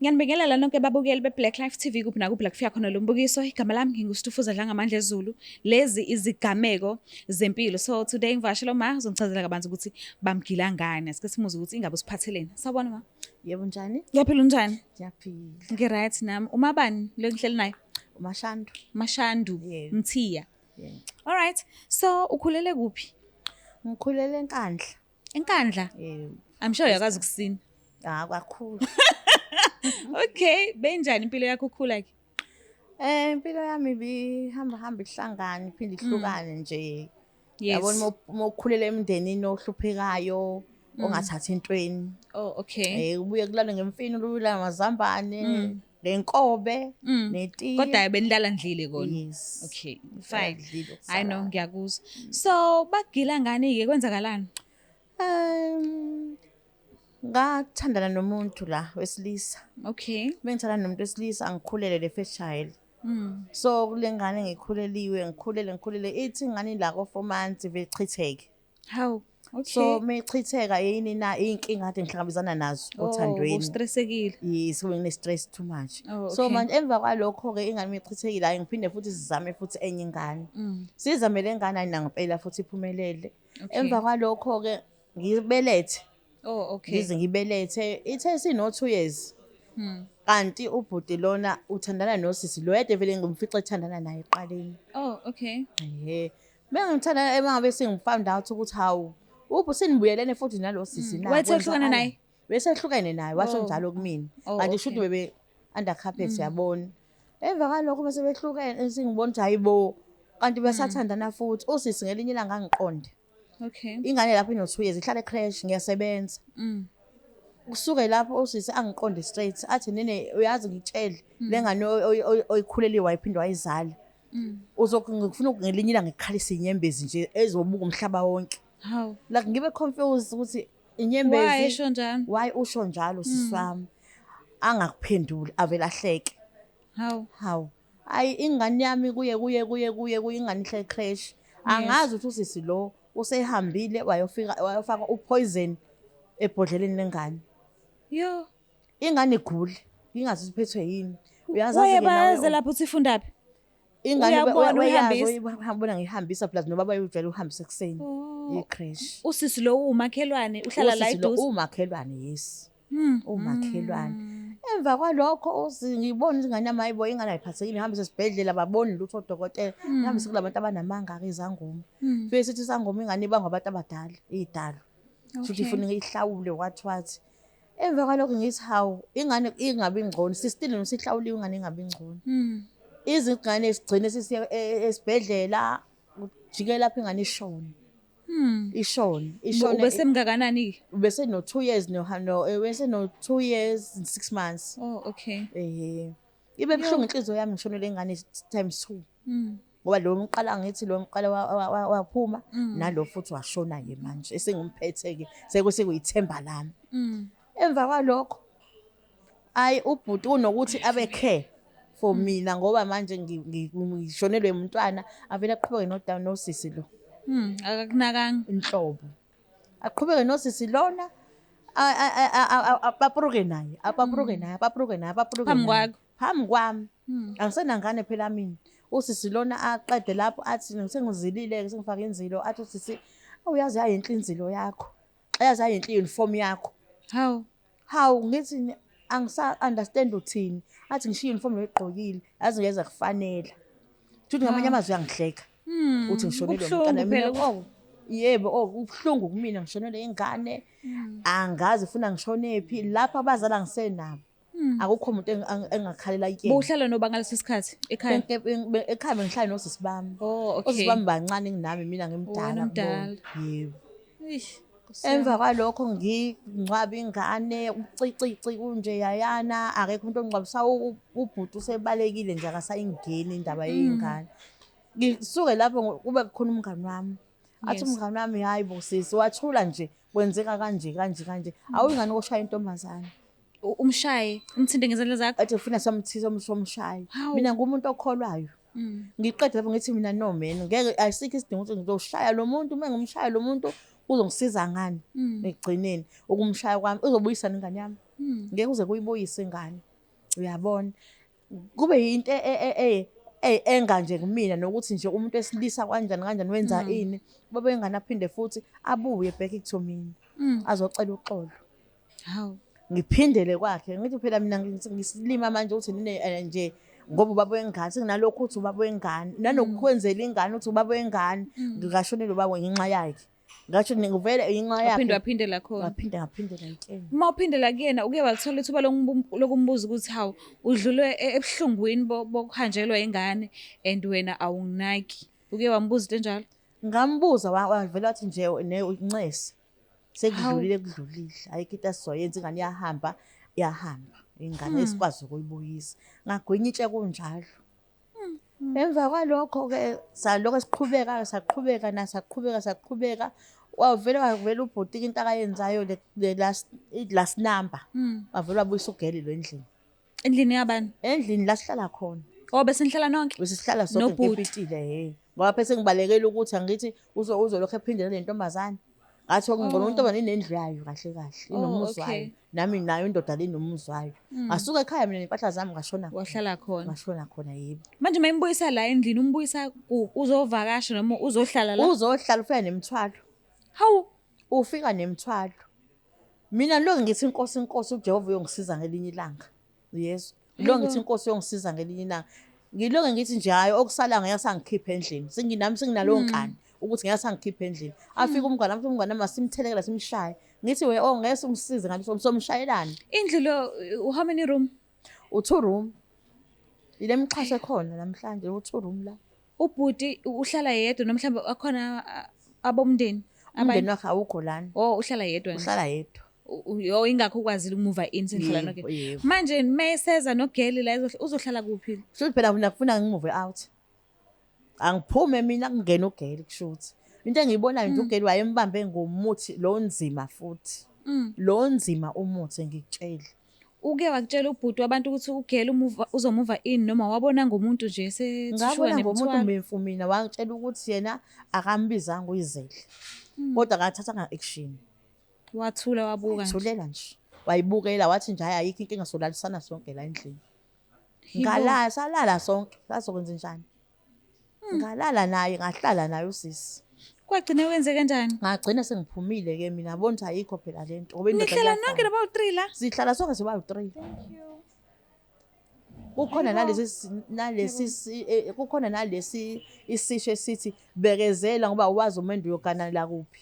Ngiyanibingelela nonke babukeli be-Black Life TV kuphi nakuphi la kufika khona lo mbukiso. Igama lami nginguStufuza Dlangamandla Zulu. Lezi izigameko zempilo. So today ngivakashela uma uzongichazela kabanzi ukuthi bamgila ngani. Asike simuze ukuthi ingabe usiphatheleni. Sawubona ma. Yebo, njani? Ngiyaphila, unjani? Ngiyaphila. Ngi-right nami. Umabani lo ngihleli naye? UMashandu. Mashandu. Yebo. Mthiya. Yebo. All right. So ukhulele kuphi? Ngikhulele eNkandla. Enkandla. Yebo. I'm sure uyakwazi ukusina. Ah, kakhulu. Okay, benjani impilo yakho ukhula ke? Impilo yami ibihamba hamba ihlangane iphinde ihlukane nje. Yabona, uma ukhulela emndenini ohluphekayo, ongathathi intweni. Oh, okay. Ubuye kulale ngemfino, lula amazambane, nenkobe, netiye. Kodwa benilala ndlile kona. Yes. Okay, fine. Ngidlile. I know, ngiyakuzwa. So bagila ngani ke, kwenzakalani? Ngathandana nomuntu la wesilisa. Bengithandana nomuntu wesilisa, angikhulele le first child. So kule ngane ngikhuleliwe, ngikhulele, ngikhulele, ithi ingane la ko 4 months vechitheke. How? Okay. So meyichitheka yini na inkinga kade ngihlangabezana nazo Oh, othandweni. Ustressekile. Yes, kube ngine stress too much. Oh, So manje emva kwalokho ke ingane meyichithekile, hayi, ngiphinde futhi sizame futhi enye ingane. Sizame le ngane, ayina ngempela futhi iphumelele. Emva kwalokho ke ngibelethe. Oh, okay. Ngize ngibelethe, ithe sino 2 years. Kanti ubhuti lona uthandana nosisi lo yede vele ngimfice ethandana naye eqaleni. Oh, okay. Ehhe. Mengithanda emangabe sengifound out ukuthi hawu, uphi sinibuyelene futhi nalo sisi na. Wayethi wehlukana naye? Bese ehlukene naye, washo njalo kumina. Oh, Kanti shuthi bebe under carpet, yabona. Emva kwalokho bese behlukene, sengibona ukuthi hayibo, kanti besathandana futhi. Usisi ngelinye ilanga angiqonde. Ingane lapho ino 2 years, ihlala ecreche, ngiyasebenza. Kusuke lapho usisi angiqonde straight, athi, "Nene, uyazi ngitshele, lengane oyikhuleliwe wayiphinde wayizala. Ngifuna ngelinye ilanga ngikhalise inyembezi nje ezobuka umhlaba wonke." How? Like ngibe confused ukuthi Why inyembezi esho njalo? Why usho njalo, sisi wami? Angakuphenduli, avele ahleke. How? Hawu. Ayi, ingane yami kuye kuye kuye kuye kuye, ingane ihle creche. Angazi ukuthi usisi lo usehambile wayofika wayofaka upoison ebhodleleni lengane. Yo. Ingane igule, ingazi ukuthi iphethwe yini. Uyazazi Waye ke nawe. baze lapho uthi ifundaphi? Ingane Uyabona, uyazi, uyihambisa. Uyihambona, ngihambisa, plus nobaba uyujwayele uhambisa ekuseni. Oh. I-creche. Usisi lo umakhelwane, uhlala la Usisi lo eduze. umakhelwane, yes. Umakhelwane. Emva kwalokho ngibona ukuthi ingane yami, hayibo, ingane ayiphathekile, ngihambise esibhedlela, baboni lutho odokotela. Ngihambise kulabantu abanamanga-ke, izangoma. Fike sithi isangoma ingane ibangwa abantu abadala, iy'dalo. Shuthi ifuna ihlawule, wathi wathi. Emva kwalokho ngithi hawu, ingane ingabi ngcono, sistile nosihlawuliwe, ingane ingabi ngcono. Izingane sigcine sisiya esibhedlela, kujike lapho ingane ishone. Ishone, ishone. Ubesemngakanani? Bese no 2 years no bese no 2 years and 6 months. Oh, okay. Ibe buhlungu inhliziyo yami, ngishonele ingane times 2. Ngoba lo mqala, ngithi lo mqala waphuma nalo futhi washona ke manje esengimphethe ke sekuyithemba lami. Emva kwalokho ayi, ubhuti unokuthi abe care for mina ngoba manje ngishonelwe umntwana, avele aqhubeke no nosisi lo. Akakunakanga. Inhlobo. Aqhubeke nosisi lona, apapuruke naye, apapuruke naye, apapuruke naye, apapuruke Phambi naye. kwakho? Phambi kwami. Angisenangane phela mina. Usisi lona aqede lapho athi sengizilile, sengifake inzilo, athi usisi, "Awuyazi yayinhle inzilo yakho. Yazi yayinhle uniform yakho." Hawu. Hawu, ngithi angisa understand uthini. Athi ngishiye uniform oyigqokile, yazi ngeza kufanele. Futhi ngamanye amazwi uyangihleka. Uthi ngishonelwe Kubuhlungu umntwana mina. phela. Oh, yebo, oh, kubuhlungu kumina, ngishonelwe ingane. Angazi funa ngishonephi lapha, abazali angisenabo. Akukho umuntu engakhalela kuyena. Bowuhlala noba ngaleso sikhathi ekhaya? Ekhaya bengihlala nosisi bami. Oh, okay. Osisi bami bancane kunami, mina ngimdala Wena kubona. umdala. Yebo. Eish, Nkosi yami. Emva kwalokho ngingcwaba ingane, ucicici kunje yayana, akekho umuntu ongcwabisa, ubhuti usebalekile nje, akasayingeni indaba yey'ngane. Ngisuke lapho kube kukhona umngani wami. Athi umngani wami, "Hayi bo sisi, wathula nje, kwenzeka kanje kanje kanje. Awuyingane koshaya intombazane." Umshaye, umthinte ngezandla zakho? Athi ufuna somthise somshaye. Hawu. Mina ngumuntu okholwayo. Ngiqede lapho ngithi mina, no man, ngeke, ayisikho isidingo ukuthi ngizoshaya lo muntu, uma ngimshaya lo muntu uzongisiza ngani? Ekugcineni ukumshaya kwami uzobuyisana ingane yami. Ngeke uze kuyibuyise ingane. Uyabona? Kube yinto enga nje kumina nokuthi nje umuntu wesilisa kanjani kanjani wenza ini. Ubaba wengane aphinde futhi abuye back to mina. Azocela uxolo. Hawu. Ngiphindele kwakhe ngithi phela mina ngisilima manje ukuthi nine nje ngoba ubaba wengane senginalokhu ukuthi ubaba wengane nanokukwenzela ingane ukuthi ubaba wengane ngingashonela ubaba ngenxa yakhe. Ngasho ngivele inxa yakhe. Waphinde waphindela khona. Ngaphinde ngaphindela nkeni. Uma uphindela kuyena uke walithola ithuba lokumbuza ukuthi hawu udlulwe ebuhlungwini bokuhanjelwa ingane and wena awunginaki. Uke wambuza into enjalo? Ngambuza wavela wathi nje uncese. Sekudlulile kudlulile. Ayikho into asizoyenza ingane iyahamba iyahamba. Ingane esikwazi ukuyibuyisa. Ngagwinya itshe kunjalo. Emva kwalokho-ke salokho siqhubeka saqhubeka nasaqhubeka saqhubeka wavele wavela ubhuti into akayenzayo le last number. Wavele wabuyisa ugeli lo endlini. Endlini yabani? Endlini la sihlala khona. Oh, bese nihlala nonke? Bese sihlala sonke ngepitile he. Ngoba phela sengibalekela ukuthi angithi uzolokhu ephindela le ntombazane. Ngathi okungcono intombazane inendlu yayo kahle kahle, inomuzi wayo. Nami nayo indoda le inomuzi wayo. Ngasuka ekhaya mina nempahla zami ngashona. Wahlala khona. Ngashona khona yebo. Manje mayimbuyisa la endlini umbuyisa uzovakasha noma uzohlala la? Uzohlala ufika nemithwalo. Hawu, ufika nemithwalo. Mina lokho ngithi inkosi inkosi uJehova uyongisiza ngelinye ilanga. Yesu. Lokho ngithi inkosi uyongisiza ngelinye ilanga. Ngilokho ngithi nje hayi okusala ngeke sangikhiphe endlini. Singinami singinalowo nkani ukuthi ngeke sangikhiphe endlini. Afika umngane wami, umngane wami simthelekela simshaye. Ngithi we oh ngeke simsize ngalo somshayelani. Indlu lo how many room? U2 room. Ile mxhaso ekhona namhlanje u2 room la. Ubhuti uhlala yedwa noma mhlawumbe akhona abomndeni? Umndeni wakhe awukho lana. Oh, uhlala yedwa nje. Uhlala yedwa. Yo ingakho ukwazile ukumuva in senihlala nonke. Manje mayeseza nogeli la uzohlala kuphi? Kusho phela mina kufuna ngimove out. Angiphume mina kungena ugeli kusho ukuthi. Into engiyibonayo nje ugeli wayembambe ngomuthi lo nzima futhi. Lo nzima umuthi ngikutshela. Uke wakutshela ubhuti wabantu ukuthi ugeli uzomuva in noma wabona ngomuntu nje sethushuka nemithwalo? Ngabona ngomuntu memfu mina wangitshela ukuthi yena akambizanga uyizele. Kodwa akathatha nga-action. Wathula wabuka nje. Wathulela nje. Wayibukela wathi nje hayi ayikho inkinga solalisana sonke la endlini. Ngalala salala sonke sazokwenza njani? Ngalala naye ngahlala naye usisi. Kwagcina kwenze kanjani? Ngagcina sengiphumile ke mina ngabona ukuthi ayikho phela lento. Ngoba indoda Nihlala nonke naba u3 la? Sihlala sonke siba u3. Thank you. Kukhona nalesi nalesi kukhona nalesi isisho esithi bekezela ngoba uwazi umendo uyogana la kuphi.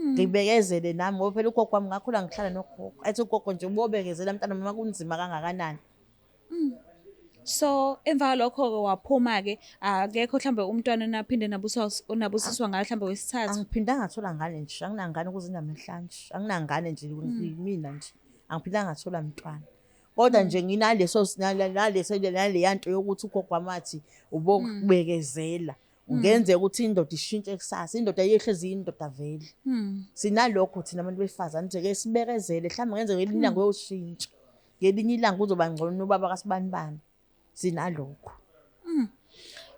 Ngibekezele nami ngoba phela ugogo wami ngakhula ngihlala nogogo. Athi ugogo nje ubobekezela mntana noma kunzima kangakanani. So emva kwalokho ke waphuma ke akekho mhlambe umntwana naphinde nabusiswa ngayo mhlambe wesithathu. Angiphindanga ngathola ngane nje, anginangane ukuze namhlanje. Anginangane nje mina nje. Angiphindanga ngathola mntwana. Kodwa nje nginaleso naleso naleyanto yokuthi ugogo wami wathi ubokubekezela. Ungenzeka ukuthi indoda ishintshe kusasa, indoda yehlezi indoda vele. Sinalokho thina abantu besifazane nje ke sibekezele mhlawumbe ngenzeka ngelinye ilanga uyoshintsha. Ngelinye ilanga uzoba ngcono ubaba kaSibanibani. Sinalokho.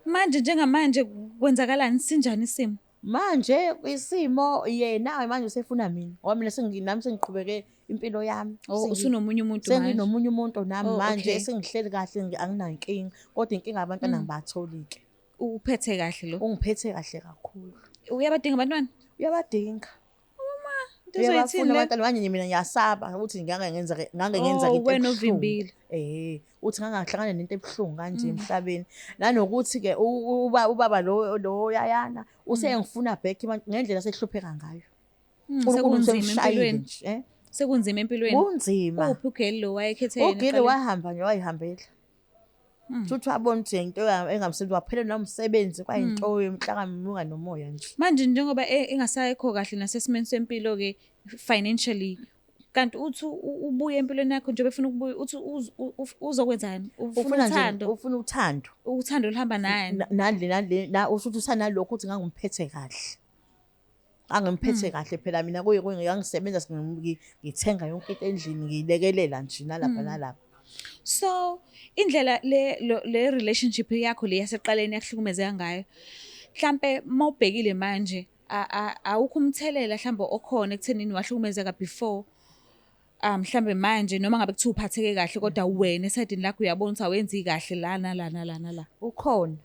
Manje njengamanje kwenzakalani, sinjani isimo? Manje isimo yena manje usefuna mina ngoba mina senginami sengiqhubeke impilo yami. Oh, usunomunye umuntu manje. Senginomunye umuntu nami manje sengihleli kahle anginankinga kodwa inkinga abantwana ngibatholike. Uphethe kahle lo? Ungiphethe kahle kakhulu. Uyabadinga abantwana? Uyabadinga. Uma uzoyithini abantwana manje mina ngiyasaba ukuthi ngake ngenza into wena ovimbile. Uthi ngangahlangana nento ebuhlungu kanje emhlabeni. Nanokuthi ke ubaba lo yayana usengifuna back ngendlela sehlupheka ngayo. Sekunzima empilweni. Sekunzima empilweni. Kunzima. Uphi ugeli lo wayekhethe yena? Ugeli wahamba nje wayihambela. Futhi wabona ukuthi into engamsebenzi waphela nomsebenzi kwayinto yomhlaka nomoya nje. Manje njengoba engasekho kahle nasesimeni sempilo ke financially kanti uthi ubuye empilweni yakho njengoba efuna ukubuya uthi uzokwenzani? Ufuna uthando. Ufuna uthando. Uthando luhamba nani? Nale na usuthi usanalokho uthi ngangimphethe kahle. Angimphethe kahle phela mina kuye ngiyangisebenza ngithenga yonke into endlini ngiyilekelela nje nalapha nalapha. So indlela le relationship yakho le yaseqaleni yakuhlukumezeka ngayo mhlambe mawubhekile manje awukho umthelela mhlambe okhona ekuthenini wahlukumezeka before Mhlambe manje noma ngabe kuthiwa uphatheke kahle, kodwa wena esayidini lakho uyabona ukuthi awenzi kahle la nala nala nala. Ukhona.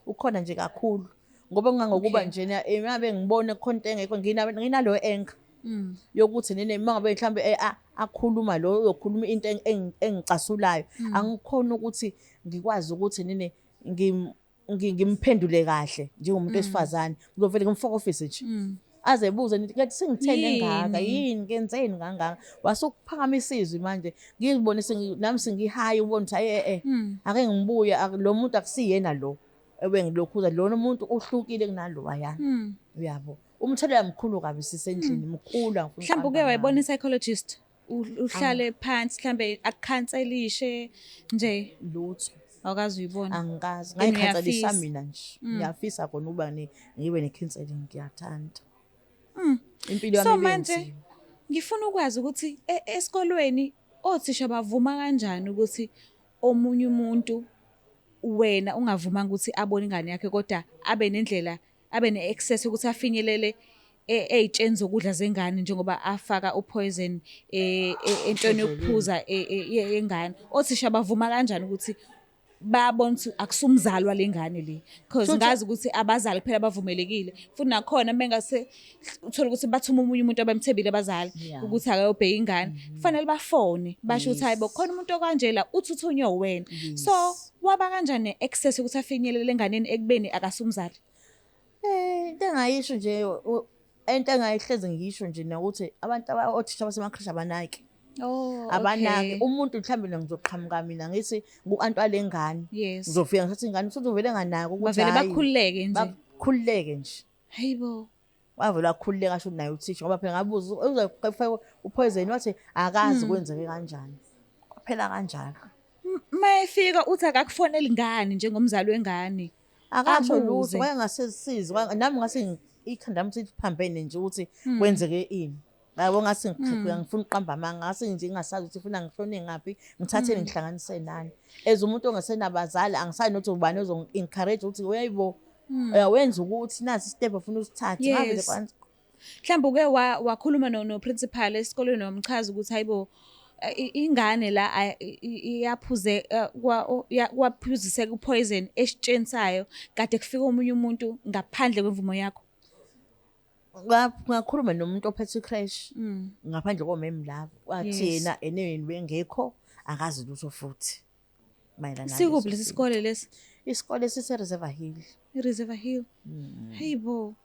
Ukhona nje kakhulu. Ngoba kungangokuba njena ngabe ngibone khona into engekho, nginalo anger yokuthi nene uma ngabe mhlambe akhuluma lo uyokhuluma into engicasulayo, angikhona ukuthi ngikwazi ukuthi nene ngimphendule kahle njengomuntu wesifazane. Ngizovele ngimfokofise nje. Aze ebuze nithi ngathi sengitheni engaka, Yini? yini ngenzeni kangaka, wasukuphakamisa izwi manje ngizibone nami sengihayi, ubone ukuthi hayi, ake ngibuye, lo muntu akusiyena lo ebengilokhuza, lona umuntu uhlukile kunalowayana. Uyabo, umthelela mkhulu kabi sisendlini, mkhulu, angifuni Mhlawumbe uke ukuqamba wayibona amanga. i-psychologist, uhlale phansi mhlambe akukhanselishe nje? Lutho. Awukazi uyibona? Angikazi. And Ngayikhanselisa uyafisa? mina nje. Ngiyafisa khona ukuba ngibe ne-counselling, ngiyathanda. Impilo yami So ibe manje nzima. ngifuna ukwazi ukuthi esikolweni othisha bavuma kanjani ukuthi omunye umuntu, wena ungavumanga ukuthi abone ingane yakhe, kodwa abe nendlela, abe ne-access ukuthi afinyelele ey'tsheni zokudla zengane, njengoba afaka upoison entweni yokuphuza yengane. Othisha bavuma kanjani ukuthi bayabona ukuthi akusumzali wale ngane le? Because ngazi ukuthi abazali kuphela bavumelekile, futhi nakhona mengase uthola ukuthi bathuma omunye umuntu abamthembile abazali ukuthi akayobheka ingane, kufanele bafone basho ukuthi hayi bo, khona umuntu okanje la, uthi uthunywe wena. So waba kanjani ne-access ukuthi afinyelele enganeni ekubeni akasumzali? Into engayisho nje, into engayihlezi ngisho nje nokuthi abantu othisha basemakreshi abanaki. Abanaki. Umuntu mhlawumbe mina ngizoqhamuka mina ngithi ngu-anti wale ngane. Ngizofika ngithathe ingane, futhi uvele enganaki ukuthi Bavele hhayi. bakhululeke nje. Bakhululeke nje. Hayibo. Wavele wakhululeka, asho naye uthisha, ngoba phela ngabuza uzofaka upoison, wathi akazi kwenzeke kanjani. Kwaphela kanjalo. Mayefika uthi akakufoneli ngani njengomzali wengane? Akasho lutho, Abuze. wayengasesizi, nami ngase ikhanda lami seliphambene nje ukuthi kwenzeke ini. Yabo, ngase ngifuna ukuqamba amanga, ngase nje ngingasazi ukuthi ufuna ngishone ngaphi, ngithatheni ngihlanganise nani. As umuntu ongasenabazali, angisazi nokuthi ubani ozongi-encourage ukuthi uyayibo, uyawenza ukuthi nasi step ofuna usithathe. Ngavele kwanza. Mhlawumbe uke wakhuluma no principal esikoleni, wamchaza ukuthi hayibo, ingane la iyaphuze, kwaphuziseka upoison esitsheni sayo, kade kufika omunye umuntu ngaphandle kwemvumo yakho? Ngakhuluma nomuntu ophethe i-creche ngaphandle komem labo, wathi yena eneni bengekho, akazi lutho futhi mayelana naleso Sikuphi lesi simo. sikole lesi? Isikole sise-Reservoir Hill. I-Reservoir Hill. Hayibo.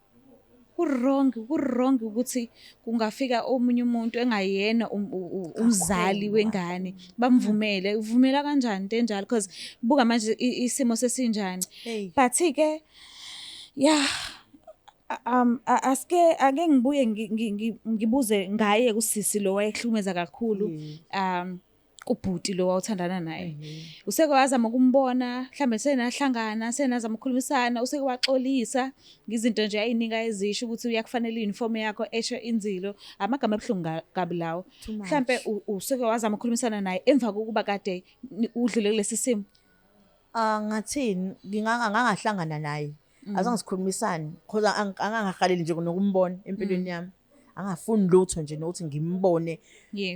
Ku-wrong, ku-wrong ukuthi kungafika omunye umuntu engayena umzali Kakhulu, wengane, bamvumele. Uvumela kanjani into enjalo? Because buka manje isimo sesinjani. Hey. But ke yeah, asike ake ngibuye ngibuze ngaye kusisi lo wayehlukumeza kakhulu ubhuti lo wawuthandana naye. Useke wazama ukumbona, mhlambe senahlangana, senazama ukukhulumisana, useke waxolisa ngizinto nje ayinika ezisho ukuthi uyakufanele uniform yakho esho inzilo, amagama ebuhlungu kabi lawo. Too much. Mhlambe useke wazama ukukhulumisana naye emva kokuba kade udlule kulesi simo? Ah, ngathini, ngingahlangana naye. Azange sikhulumisane because angangahaleli nje nokumbona empilweni yami. Angafuni lutho nje nokuthi ngimbone.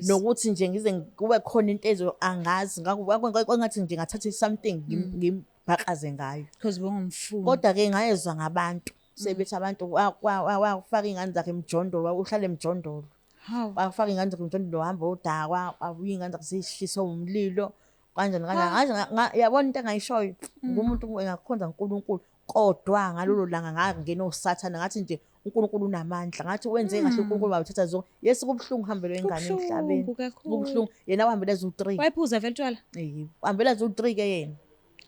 Nokuthi nje ngize kube khona into ezo angazi, kwangathi nje ngathatha something ngimbhakaze ngayo. Because bongumfuni. Kodwa ke ngayezwa ngabantu sebethi abantu wafaka ingane zakhe emjondolo, uhlala emjondolo. Hawu. Wafaka ingane zakhe emjondolo, wahamba udakwa, wabuya ingane zakhe zishiswe umlilo. Kanjani kanjani, ngaze yabona into engayishoyo, ngumuntu engakhonza uNkulunkulu, kodwa ngalolo langa ngangena osathana, ngathi nje uNkulunkulu unamandla, ngathi wenze kahle uNkulunkulu wawuthatha zonke. Yes, kubuhlungu uhambelwe ingane emhlabeni. Kubuhlungu kakhulu. Kubuhlungu. Yena wahambela zu-3. Wayephuza vele utshwala? Eh, wahambela zu-3 ke yena.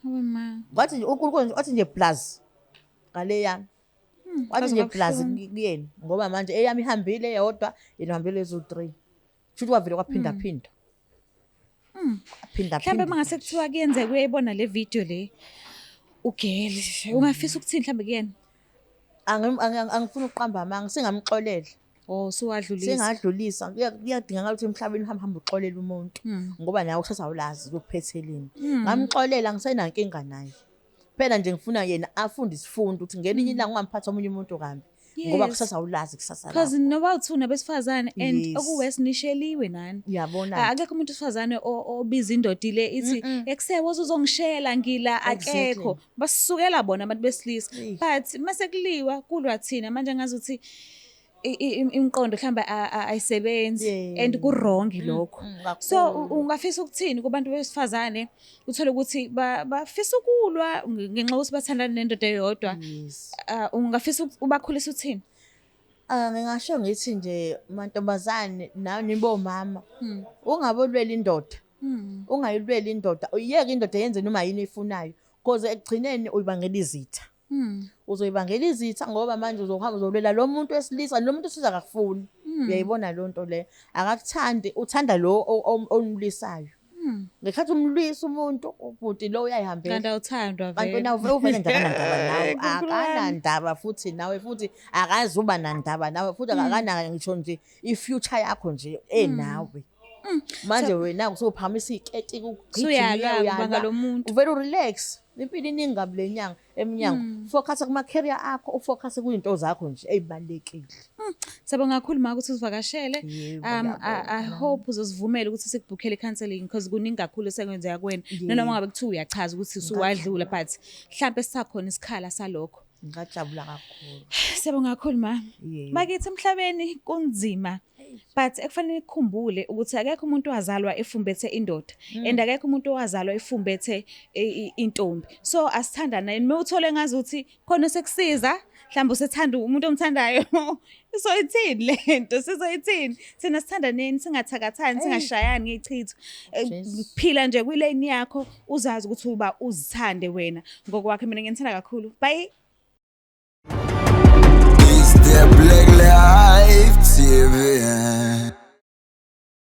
Hawe ma. Wathi nje uNkulunkulu nje, wathi nje plus ngale yami. Wathi Kwaze nje plus kwabuhlungu. kuyena, ngoba manje eyami ihambile yodwa, yena uhambele zu-3. Shuthi wavele kwaphinda phinda. Phinda Mhlambe phinda. mangase kuthiwa kuyenzeka uyayibona le video le, ugele, ungafisa ukuthini mhlambe kuyena? Angifuni ukuqamba amanga, singamxolela. Oh, suwadlulisa. Singadlulisa. Kuyadingakala ukuthi emhlabeni uhambe uhambe uxolele umuntu, ngoba nawe kusasa awulazi ukuphetheleni. Ngamxolela, ngisenankinga naye. Phela nje ngifuna yena afunde isifundo ukuthi ngelinye ilanga ungamphatha omunye umuntu kambi. Ngoba kusasa awulazi kusasa lakho. Because noba uthuna besifazane and okuwes nisheliwe nani. Uyabona. Akekho umuntu wesifazane obiza indoda ile ithi ekuse woze uzongishela ngila, akekho. Basukela bona abantu besilisa. But mase kuliwa kulwa thina manje, ngazi ukuthi imiqondo mhlawumbe ayisebenzi and ku-wrong lokho. So ungafisa ukuthini kubantu besifazane, uthole ukuthi bafisa ukulwa ngenxa yokuthi bathandana nendoda eyodwa? Ungafisa ubakhulisa uthini? Ah, ngingasho ngithi nje mantombazane nani bomama, ungabolwela indoda. Ungayilweli indoda, uyeke indoda yenze noma yini eyifunayo, cause ekugcineni uyibangela izitha. Uzoyibangela izitha ngoba manje uzohamba uzolwela lo muntu wesilisa, lo muntu wesilisa akakufuni. Uyayibona leyo nto leyo, akakuthandi, uthanda lo omlwisayo. Ngekhathi umlwisa umuntu, ubhuti lo uyayihambela. Kanti awuthandwa Kanti vele. wena uvele nje akanandaba nawe. Nkulunkulu wami. Akanandaba futhi nawe, futhi akazuba nandaba nawe futhi, akanaka ngisho nje i-future yakho nje enawe. Manje wena usuphakamisa iketi. Usuyalwa kubanga lo muntu. Uvele urelax, impilo iningi kabi le nyanga emnyango. Focus kuma-career akho, ufocus kuyinto zakho nje ey'balulekile. Siyabonga kakhulu ma ukuthi usivakashele. Yebo, I ngiyabonga. hope uzosivumela ukuthi sikubhukhele i-counselling because kuningi kakhulu esekwenzeka kuwena. Noma ngabe kuthiwa uyachaza ukuthi usuwadlula, but mhlampe sisakhona isikhala salokho. Ngingajabula kakhulu. Siyabonga kakhulu ma. Yebo. Bakithi, emhlabeni kunzima. But ekufanele nikhumbule ukuthi akekho umuntu owazalwa efumbethe indoda and akekho umuntu owazalwa efumbethe intombi. So asithandane. Uma uthole ngazi ukuthi khona sekusiza, mhlawumbe usethanda umuntu omthandayo. Sizoyithini lento? Sizoyithini? Thina sithandaneni, singathakathani, singashayani ngechitho. Jesu. Phila nje kwilane yakho, uzazi ukuthi uba uzithande wena ngokwakhe. Mina ngiyithanda kakhulu. Bye. It's the Black Life TV.